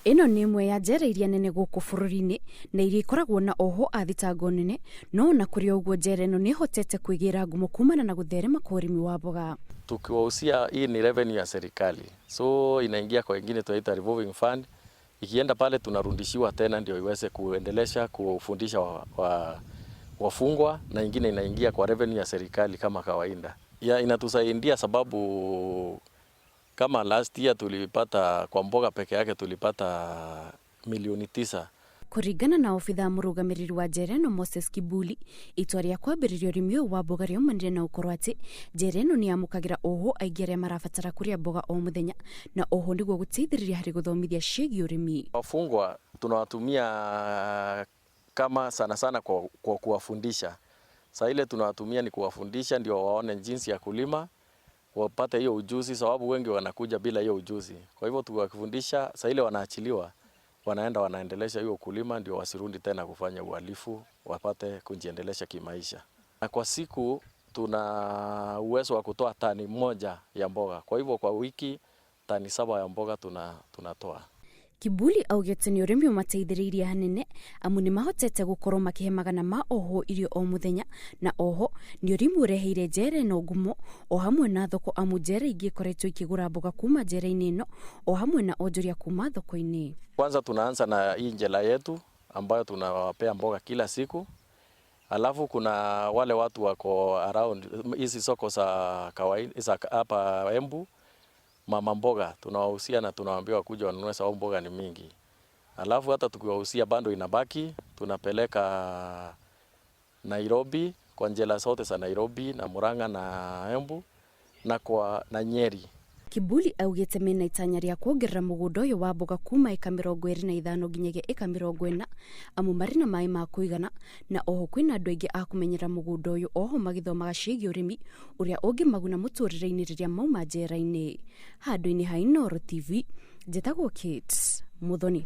Ĩno nĩ ĩmwe ya njera iria nene gũkũ bũrũri-inĩ na iria ikoragwo na ohwo a thitango nene, no ona kũrĩ o ũguo njera ĩno nĩ ĩhotete kwĩgĩra ngumo kumana na gũtherema kwa ũrĩmi wa mboga. Tukiwauzia hii ni revenue ya serikali, so inaingia kwa ingine tunaita revolving fund. Ikienda pale tunarudishiwa tena ndio iweze kuendelesha kufundisha wafungwa na ingine inaingia kwa revenue ya serikali kama kawaida. Ya inatusaidia sababu kama last year tulipata kwa mboga peke yake tulipata milioni 9. Kũringana na obithaa mũrũgamĩrĩri wa njera ĩno Moses Kibuli, itua rĩa kwambĩrĩria ũrĩmi ũyũ wa mboga rĩaumanire na ũkorwo atĩ njera ĩno nĩ yamũkagĩra ohwo aingĩ arĩa marabatara kũrĩa mboga o mũthenya, na oho nĩguo gũteithĩrĩria harĩ gũthomithia ciĩgiĩ ũrĩmi. Wafungwa tunawatumia kama sana sana kwa kuwafundisha. Saa ile tunawatumia ni kuwafundisha ndio waone jinsi ya kulima, wapate hiyo ujuzi, sababu wengi wanakuja bila hiyo ujuzi. Kwa hivyo tukiwafundisha, saa ile wanaachiliwa, wanaenda wanaendelesha hiyo ukulima, ndio wasirudi tena kufanya uhalifu, wapate kujiendelesha kimaisha. Na kwa siku tuna uwezo wa kutoa tani 1 ya mboga. Kwa hivyo kwa wiki tani 7 ya mboga tunatoa. Kibuli augĩte nĩ ũrĩmi ũmateithĩrĩirie hanene amu nĩ mahotete gũkorwo makĩhe magana ma ohwo irio o mũthenya, na oho nĩ ũrĩmi ũreheire njera ĩno ngumo o hamwe na thoko, amu njera ingĩ ikoretwo ikĩgũra mboga kuma njera-inĩ ĩno o hamwe na onjoria kuma thoko-inĩ. Kwanza tunaanza na hii njela yetu ambayo tunawapea mboga kila siku. Alafu kuna wale watu wako around hizi soko za kawaida za hapa Embu, mama mboga tunawahusia na tunawaambia wakuja wanunue sababu mboga ni mingi. Alafu hata tukiwahusia bado inabaki, tunapeleka Nairobi kwa njela zote za Nairobi na Murang'a na Embu na kwa na Nyeri. Kibuli augĩte mena itanya rĩa kuongerera mũgũnda ũyũ wa mboga kuma ĩka 25 nginyagia ĩka 40, amu marĩ na maĩ ma kũigana, na oho kwĩna andũ aingĩ a kũmenyera mũgũnda ũyũ, oho magĩthomaga ciĩgiĩ ũrĩmi ũrĩa ũngĩmaguna mũtũrĩre-inĩ rĩrĩa mauma njera-inĩ. Handũ-inĩ ha Inooro TV, njĩtagwo Kate Muthoni.